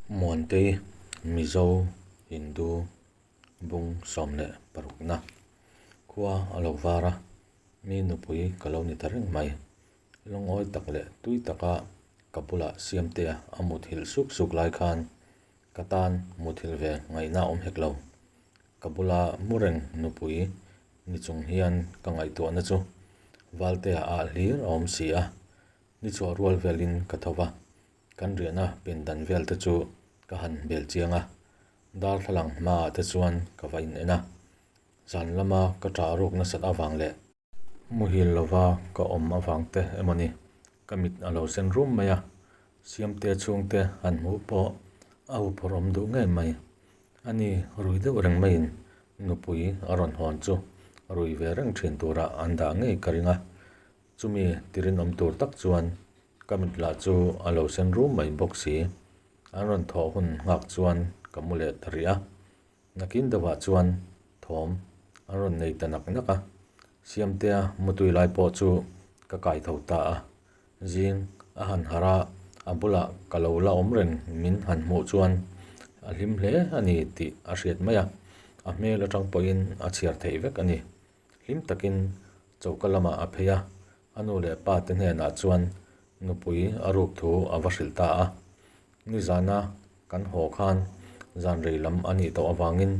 Muantei Mizo Hindu bung 16 na khua a lo var a, mi nupui ka lo ni ta reng mai. Lungawi tak leh tui taka ka bulah Siamtea a muthilh suk suk lai khan ka tan muthilh ve ngaihna awm hek lo. Ka bula mu reng nupui ni chung hian ka ngaihtuahna chu Valtea ah hlir a awm si a, ni chhuah rual velin ka tho va, kan riahna pindan vel te chu ka han bel chiang a, darthlalang hmaah te chuan ka va in en a, zan lama ka ṭah ruk nasat avang leh muhil lova ka awm avang te emaw ni ka mit a lo sen rum mai a, Siamte chhungte han hmuh pawh a huphurh awm duh ngei mai. Ani rui deuh reng maiin nupui a rawn hawn chu rui ve reng thin turah an dah ngei ka ring a, chumi tirinawm tur tak chuan ka mit lah chu a lo sen rum mai bawk si. An rawn thawh hun nghak chuan ka mu leh ta rih a, nakin deuhah chuan thawm an rawn nei ta nak nak a, Siamtea mutui lai pawh chu ka kai tho ta a. Zing a han harh a, a bulah ka lo la awm reng min han hmuh chuan a hlim hle a ni tih a hriat mai a, a hmel atang pawhin a chhiar theih vek a ni. Hlim takin choka lamah a phei a, a nu leh pa te hnenah chuan nupui a ruk thu a va hrilh ta a. Nizana kan haw khan zan rei lam a nih tawh avangin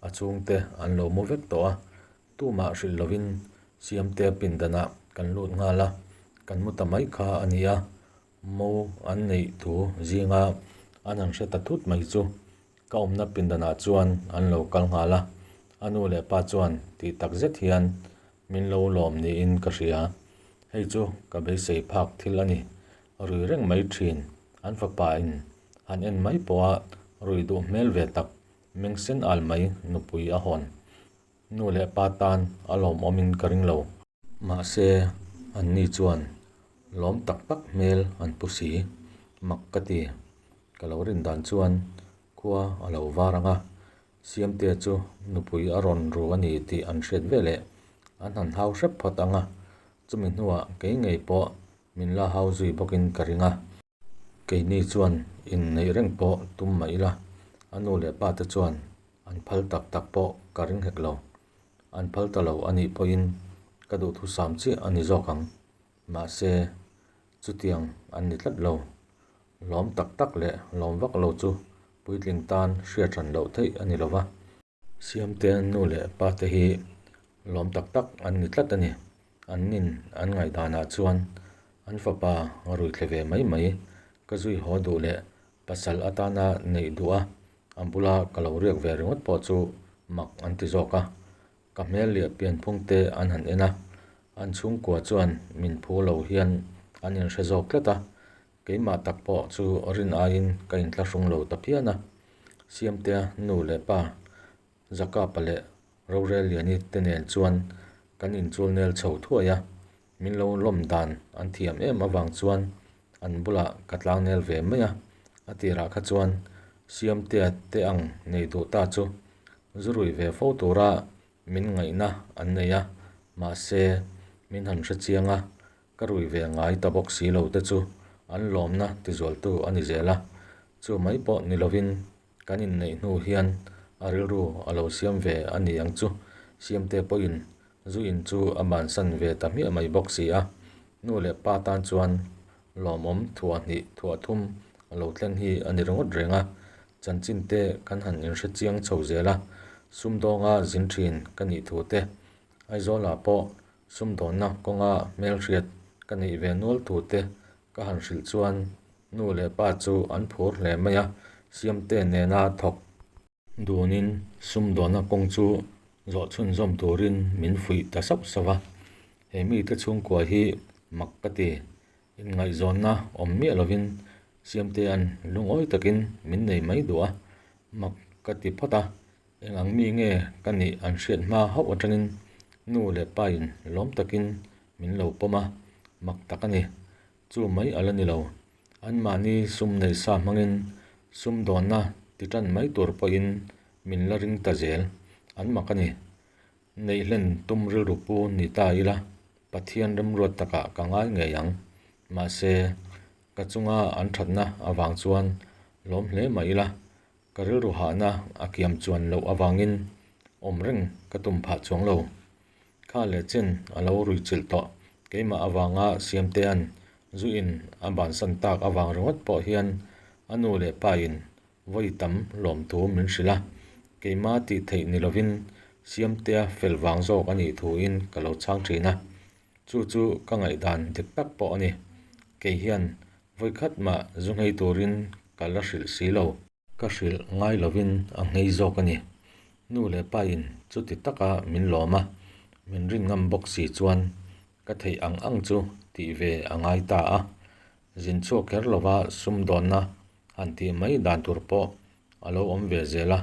a chhungte an lo mu vek tawh a, Tumah hrilh lovin Siamtea pindanah kan lut nghal a, kan mu ta mai kha a ni a, mo an neih thu zinga an han hre ta thut mai chu ka awmna pindanah chuan an lo kal nghal a, a nu leh pa chuan tih tak zet hian min lo lawm niin ka hria. Hei chu ka beisei phak thil a ni, rui reng mai thin an fapa in han en mai pawha rui duh hmel ve tak meng sen al mai nupui a hawn. Nu leh pa tan a lawmawmin ka ring lo. Mahse, anni chuan lawm tak tak hmel an pu si. Mak ka ti. Ka lo rin dan chuan khua a lo var ang a, Siamtea chu nupui a rawn ru a ni tih an hriat veleh an han hau hrep phawt ang a, chumi hnuah kei ngei pawh min la hau zui bawkin ka ring a. Keini chuan inneih reng pawh tum mah ila, a nu leh pa te chuan an phal tak tak pawh ka ring hek lo. An phal ta lo a nih pawhin ka duhthusam chiah a ni zawk ang. Mahse, chutiang an ni tlat lo. Lawm tak tak leh lawm vak lo chu puitling tan hriat hran loh theih a ni lo va. Siamte nu leh pa te hi lawm tak tak an ni tlat a ni. An nin an ngaihdanah chuan an fapa rui thle ve mai mai ka zui haw duh leh pasal atana neih duh a, a bula ka lo riak ve ringawt pawh chu mak an ti zawk a. Ka hmel leh pianphung te an han en a, an chhungkua chuan min phu lo hian an inhre zawk tlat a, Keimah tak pawh chu rin aiin ka inthlahrung lo ta phian a, Siamtea nu leh pa Zakapa leh Roreliani te nen chuan kan inchul nel chho thuai a, min lo lawm dan an thiam em avang chuan an bulah ka tlang nel ve mai a, a tirah kha chuan Siamtea te ang nei duh ta chu zu rui ve fo tura min ngaihna an nei a, mahse min han hre chiang a, Ka rui ve ngai ta bawk si lo te chu an lawmna tizualtu a ni zel a, chu mai pawh ni lovin kan inneih hnu hian a rilru a lo siam ve a ni ang chu Siamte pawhin zu in chu a bansan ve ta hmiah mai bawk si a, nu leh pa tan chuan lawmawm thuah hnih thuah thum a lo thleng hi a ni ringawt reng a, chanchin te kan han inhre chiang chho zel a, sumdawnga zin thin ka nih thu te Aizawlah pawh Sumdawnna kawnga hmelhriat ka neih ve nual thu te ka han hrilh chuan nu leh pa chu an phur hle mai a, Siamte nena thawk dunin sumdawnna kawng chu zawh chhunzawm turin min fuih ta sauh sauh a. He mite chhungkua hi mak ka ti, inngaihzawnna awm miah lovin Siamtea'n lungawi takin min nei mai duh a, mak ka ti phawt a. Eng ang mi nge ka nih an hriat hma hauh atangin nu leh pa in lawm takin min lo pawm a, mak tak a ni. Chu mai a la ni lo. Anmahni sum nei sa hmangin sum dawnna ti tan mai tur pawhin min la ring ta zel. An mak a ni. Neih hlen tum rilru pu ni ta ila Pathian remruat takah ka ngai ngei ang. Mahse, ka chunga an thatna avang chuan Lawm hle mah ila, ka rilru hahna a kiam chuan loh avangin awm reng ka tum phah chuang lo. Kha leh chen a lo ruichilh tawh. Keimah avanga Siamtea'n zu in a bansan tak avang ringawt pawh hian a nu leh pa in vawi tam lawmthu min hrilh a, keimah tih theih ni lovin Siamtea fel vang zawk a nih thuin ka lo chhang thin a. Chu chu ka ngaihdan dik tak pawh a ni. Kei hian vawi khat mah zu nghei turin ka la hrilh si lo. Ka hrilh ngai lovin a nghei zawk a ni. Nu leh pa in chuti taka min lawm a, min rin ngam bawk si chuan ka theih ang ang chu tih ve a ngai ta a. Zin chhuak kher lova sumdawnna han tih mai dan tur pawh a lo awm ve zel a,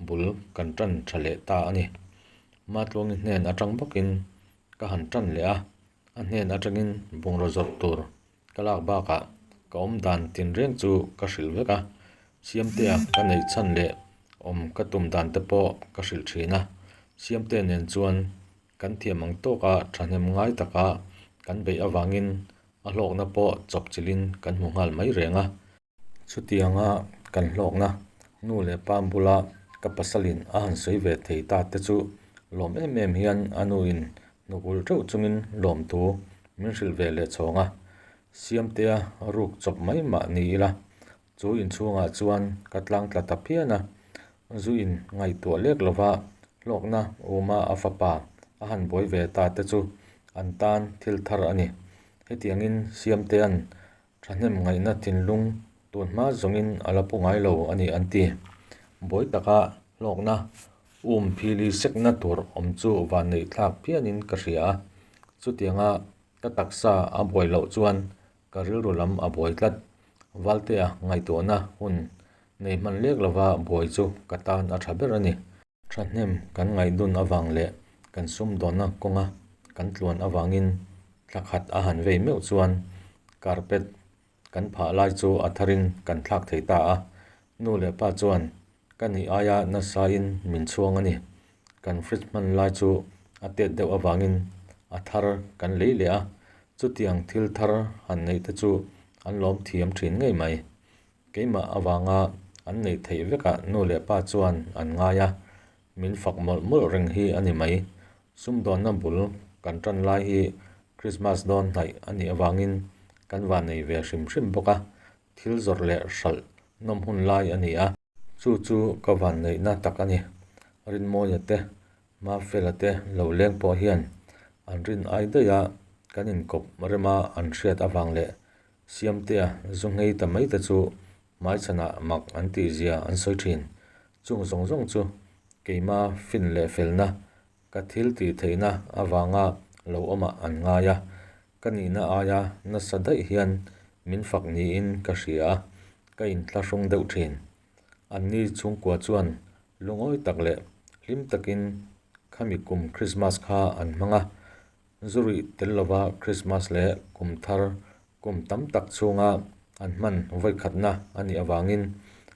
bul kan tan tha leh ta a ni. Matluangi hnen atang bawkin ka han tan leh a, a hnen atangin bungraw zawrh tur Ka lak bakah ka awm dan tinreng chu ka hrilh vek a, Siamtea ka neih chhan leh awm ka tum dan te pawh ka hrilh thin a. Siamtea nen chuan kan thiam ang tawka thahnem ngai taka kan beih avangin a hlawkna pawh chawpchilhin kan hmu nghal mai reng a. Chutianga kan hlawkna nu leh pa bula ka pasalin a han sawi ve thei ta te chu lawm em em hian a nuin hnuk ulh teuh chungin lawmthu min hrilh ve leh chhawng a. Siamtea ruk chawp mai mah ni ila chu inchhungah chuan ka tlang tla ta phian a, zu in ngaihtuah lek lova hlawkna uma a fapa a han buai ve ta te chu an tan thil thar a ni. Hetiangin Siamtea'n Thahnem ngaihna thinlung tun hma zawngin a la pu ngai lo a ni an ti. Buai taka hlawkna um phili sekna tur awm chu vanneih thlak phianin ka hria a, chutianga ka taksa a buai loh chuan ka rilru lam a buai tlat. Valtea ngaihtuahna hun nei hman lek lova buai chu ka tan a tha ber a ni. Thahnem kan ngaihdun avang leh kan sumdawnna kawnga kan tluan avangin thla khat a han vei meuh chuan carpet kan phah lai chu a tharin kan thlak thei ta a. Nu leh pa chuan ka nih aia nasain min chhuang a ni. Kan fridge hman lai chu a tet deuh avangin a thar kan lei leh a, chutiang thil thar han neih te chu an lawm thiam thin ngei mai. Keimah avanga an neih theih vekah nu leh pa chuan an ngai a, min fak mawlh mawlh reng hi a ni mai. Sumdawnna bul kan tan lai hi Krismas dawn hnaih a nih avangin kan va nei ve hrim hrim bawk a, thil zawrh leh hralh nawm hun lai a ni a. Chu chu ka van neihna tak a ni. Rinmawia te, Mafela te lo leng pawh hian an rin ai daih a, kan inkawp rema an hriat avang leh Siamtea zu nghei ta mai te chu hmaichhanah mak an tih zia an sawi thin. Chung zawng zawng chu keima fin leh felna, ka thil tih theihna avanga lo awmah an ngai a, ka nihna aia nasa daih hian min fak niin ka hria a, ka inthlahrung deuh thin. Anni chhungkua chuan lungawi tak leh hlim takin khami kum Krismas kha an hmang a, Zuruih tel lova Krismas leh kum thar kum tam tak chhunga an hman vawikhatna a nih avangin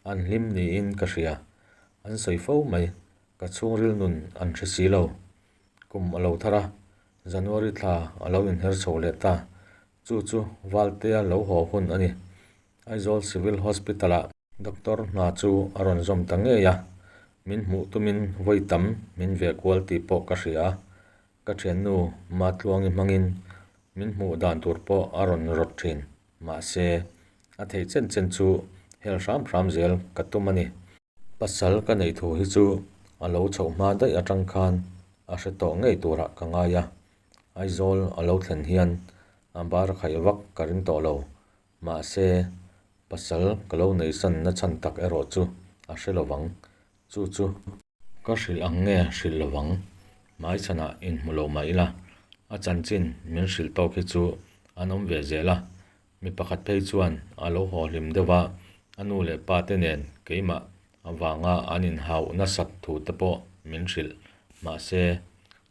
an hlim niin ka hria. An sawi fo mai, ka chhungril nun an hre si lo. Kum a lo thar a, January thla a lo inher chho leh ta. Chu chu Valtea lo haw hun a ni. Aizawl Civil Hospital-ah Doctor hna chu a rawn zawm ta ngei a, min hmuh tumin vawi tam min ve kual tih pawh ka hria a. Ka thiannu Matluangi hmangin min hmuh dan tur pawh a rawn rawt thin. Mahse, a theih chen chen chu hel hram hram zel ka tum a ni. Pasal ka neih thu hi chu a lo chhoh hma daih atang khan a hre tawh ngei turah ka ngai a. Aizawl a lo thlen hian a bar khaih vak ka ring tawh lo. Mahse, pasal ka lo neihsan nachhan tak erawh chu a hre lovang. Chu chu. Ka hrilh ang nge hrilh lovang? Hmaichhanah inhmu lo mah ila, a chanchin min hrilh tawk hi chu an awm ve zel a. Mi pakhat phei chuan a lo haw hlim deuh a, a nu leh pa te nen keimah avanga an inhauh nasat thu te pawh min hrilh. Mahse,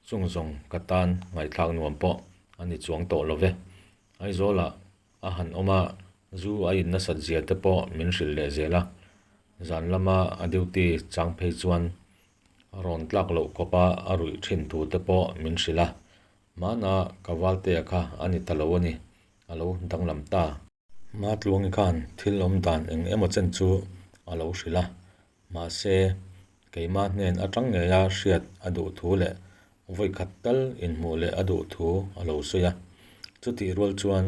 chung zawng ka tan ngaihthlak nuam pawh a ni chuang tawh lo ve. Aizawlah a han awm a, zu a in nasat zia te pawh min hrilh leh zel a. Zan lama a duty chang phei chuan rawn tlak loh khawpa a ruih thin thu te pawh min hrilh a. Hmana ka Valtea kha a ni ta lo a ni, a lo danglam ta. Matluangi khan thil awm dan eng emaw chen chu a lo hrilh a, mahse, keimah hnen atang ngeia hriat a duh thu leh vawikhat tal inhmuh leh a duh thu a lo sawi a. Chutih rual chuan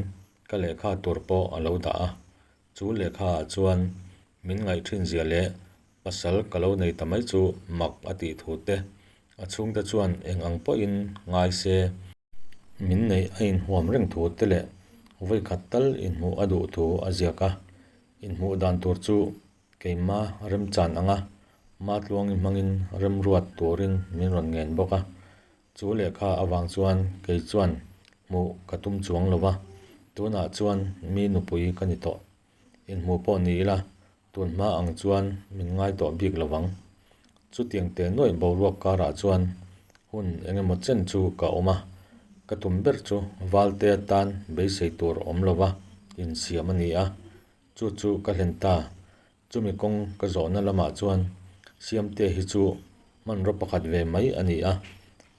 ka lehkha tur pawh a lo dah a, chu lehkha ah chuan min ngaih thin zia leh pasal ka lo nei ta mai chu mak a tih thu te, a chhungte chuan eng ang pawhin ngai se, Min neih a inhuam reng thu te leh vawikhat tal inhmuh a duh thu a ziak a, inhmuh dan tur chu keima remchan anga Matluangi hmangin remruat turin min rawn ngen bawk a. Chu lehkha avang chuan kei chuan hmuh ka tum chuang lo va, tunah chuan mi nupui ka ni tawh. Inhmuh pawh ni ila tun hma ang chuan min ngai tawh bik lo vang. Chutiang teh nuaih boruak karah chuan hun eng emaw chen chu ka awm a, ka tum ber chu Valte atan beisei tur awm lova insiam a ni a, chu chu ka hlen ta. Chumi kawng ka zawhna lamah chuan Siamte hi chu hmanraw pakhat ve mai a ni a,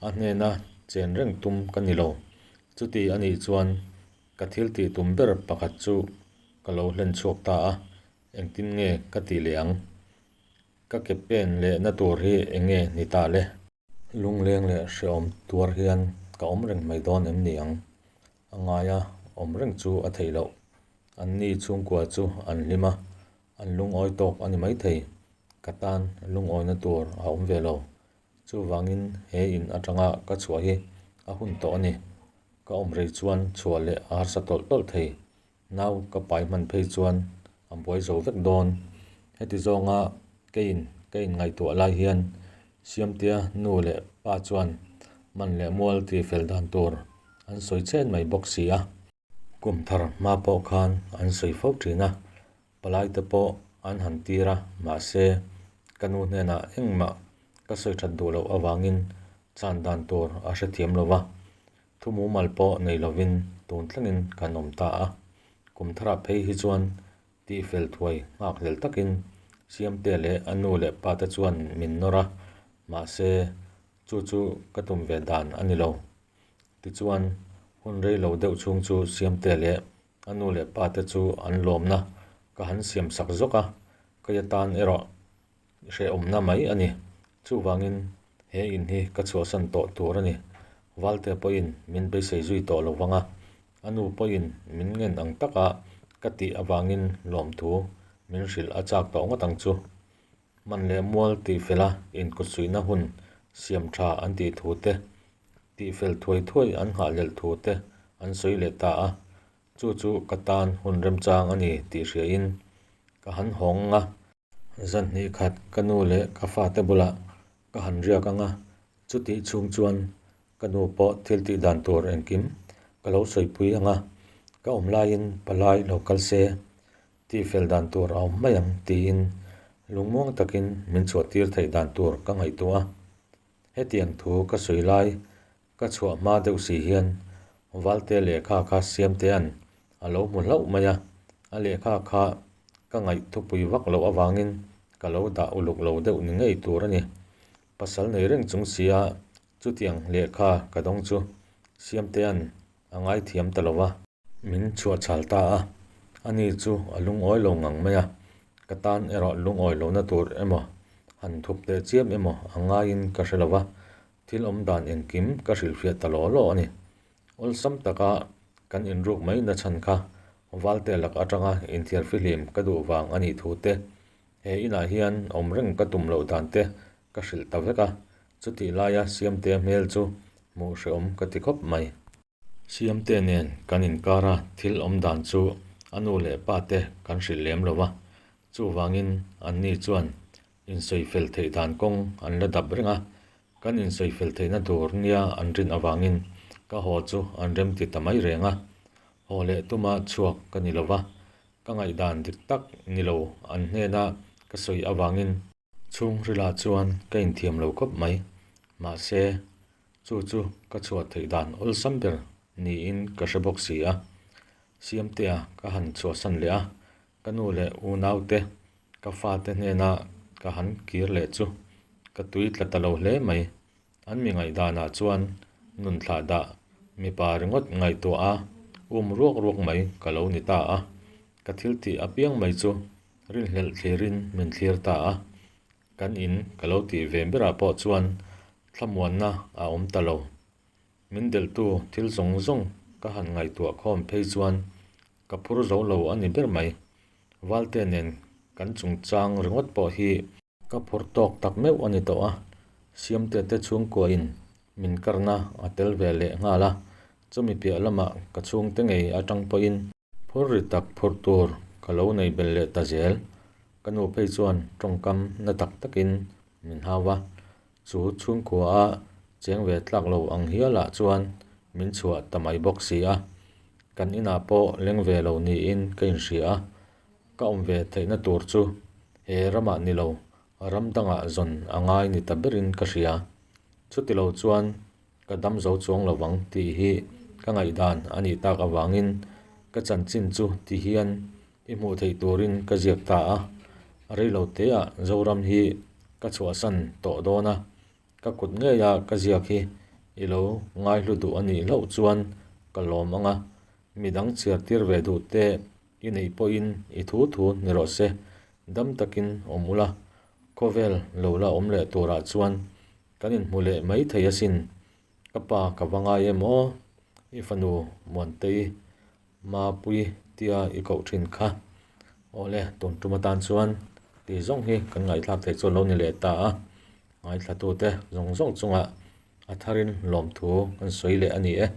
a hnena chen reng tum ka ni lo. Chuti a nih chuan ka thil tih tum ber pakhat chu ka lo hlen chhuak ta a, engtin nge ka tih leh ang? Ka ke pen lehna tur hi eng nge ni ta le? Lungleng leh hrehawm tuar hian ka awm reng mai dawn em ni ang? A ngaia awm reng chu a theih loh. Anni chhungkua chu an hlim a, an lungawi tawk a ni maithei. Ka tan lungawina tur a awm ve lo. Chuvangin he in atanga ka chhuah hi a hun tawh a ni. Ka awm rei chuan chhuah leh a harsa tawlh tawlh thei. Nau ka pai hman phei chuan a buai zo vek dawn. Heti zawnga keiin ka inngaihtuah lai hian Siamtea nu leh pa chuan man leh mual tih fel dan tur an sawi chen mai bawk si a. Kum thar hma pawh khan an sawi fo thin a, palai te pawh an han tir a, mahse ka nu hnenah engmah ka sawi that duh loh avangin chan dan tur a hrethiam lo va, Thu mumal pawh nei lovin tun thlengin kan awm ta a, kum tharah phei hi chuan tihfel thuai nghak hlel takin Siamte leh a nu leh pa te chuan min nawr a, mahse chu chu ka tum ve dan a ni lo. Tichuan, hun rei lo deuh chhung chu Siamte leh a nu leh pa te chu an lawmna ka han siam sak zawk a, kei atan erawh hrehawmna mai a ni. Chuvangin he in hi ka chhuahsan tawh tur a ni. Valte pawhin min beisei zui tawh lo vang a, a nu pawhin min ngen ang taka ka tih avangin lawmthu min hrilh a chak tawh ngawt ang chu. Man leh mual tihfela inkutsuihna hun siam tha an tih thu te, tihfel thuai thuai an nghahhlelh thu te an sawi leh ta a. Chu chu ka tan hun remchang a ni tih hriain ka han hawng ang a. Zan hnih khat ka nu leh ka fate bulah ka han riak ang a, chutih chhung chuan ka nu pawh thil tih dan tur engkim ka lo sawipui ang a, ka awm laiin palai lo kal se, tihfel dan tur a awm mai ang tiin lungmuang takin min chhuahtir theih dan tur ka ngaihtuah a. Hetiang thu ka sawi lai Ka chhuah hma deuh si hian Valte lehkha kha Siamtea'n a lo hmu hlauh mai a, a lehkha kha ka ngaih thupui vak loh avangin ka lo dah uluk lo deuh ni ngei tur a ni. Pasal nei reng chung sia chutiang lehkha ka dawng chu Siamtea'n a ngaithiam ta lo va. Min chhuah chhal ta a, ani chu a lungawi lo ngang mai a, ka tan erawh lungawi lohna tur emaw, han thup teh chiam emaw a ngaiin ka hre lo va, thil awm dan engkim ka hrilhfiah ta law law a ni. Awlsam taka kan inruk mai nachhan kha Valte lak atanga inthiarfihlim ka duh vang a nih thu te, he inah hian awm reng ka tum loh dan te ka hrilh ta vek a, chutih laia Siamtea hmel chu hmuh hrehawm ka ti khawp mai. Siamte nen kan inkar a thil awm dan chu a nu leh pa te kan hrilh lem lo va, chuvangin anni chuan insawi fel theih dan kawng an la dap reng a, kan insawi fel theihna tur nia an rin avangin ka haw chu an remti ta mai reng a, haw leh tuma chhuak ka ni lo va, ka ngaihdan dik tak ni lo an hnena ka sawi avangin. Chhungrilah chuan ka inthiam lo khawp mai, mahse Chu chu ka chhuah theih dan awlsam ber niin ka hre bawk si a. Siamtea ka han chhuahsan leh a, ka nu leh unaute, ka fate hnena ka han kir leh chu ka tui tla ta lo hle mai. An mi ngaihdanah chuan nun thlah dah mipa ringawt ngaihtuah a um ruak ruak mai ka lo ni ta a. Ka thil tih apiang mai chu rinhlelh thlirin min thlir ta a. Kan in ka lo tih ve berah pawh chuan thlamuanna a awm ta lo. Min delhtu thil zawng zawng ka han ngaihtuah khawm phei chuan ka phur zo lo a ni ber mai. Valte nen kan chungchang ringawt pawh hi ka phur tawk tak meuh a ni tawh a, Siamte te chhungkuain min karna a tel ve leh nghal a, chumi piah lamah ka chhungte ngei atang pawhin phur ri tak phurh tur ka lo nei belh leh ta zel. Ka nu phei chuan tawngkam na tak takin min hau a, chu chhungkua a cheng ve tlak lo ang hialah chuan min chhuah ta mai bawk si a, kan inah pawh leng ve lo niin ka inhria a, ka awm ve theihna tur chu he ramah ni lo ram dangah zawn a ngai ni ta berin ka hria. Chuti lo chuan ka dam zo chuang lo vang tih hi ka ngaihdan a nih tak avangin ka chanchin chu ti hian i hmuh theih turin ka ziak ta a. Reilo teah Zoram hi ka chhuahsan tawh dawn a, ka kut ngeia ka ziak hi i lo ngaihlu duh a nih hlauh chuan ka lawm ang a, midang chhiar tir ve duh te i neih pawhin i thu thu ni rawh se, dam takin awm ula, khawvel lo la awm leh turah chuan Kan inhmu leh mai thei asin. Ka pa ka va ngai em aw? I fanu Muantei Mapui tia i koh thin kha. Awle, tun tum atan chuan tih zawng hi kan ngaihthlak theih chu a lo ni leh ta a. Ngaithlatute zawng zawng chungah a tharin lawmthu kan sawi leh a ni e.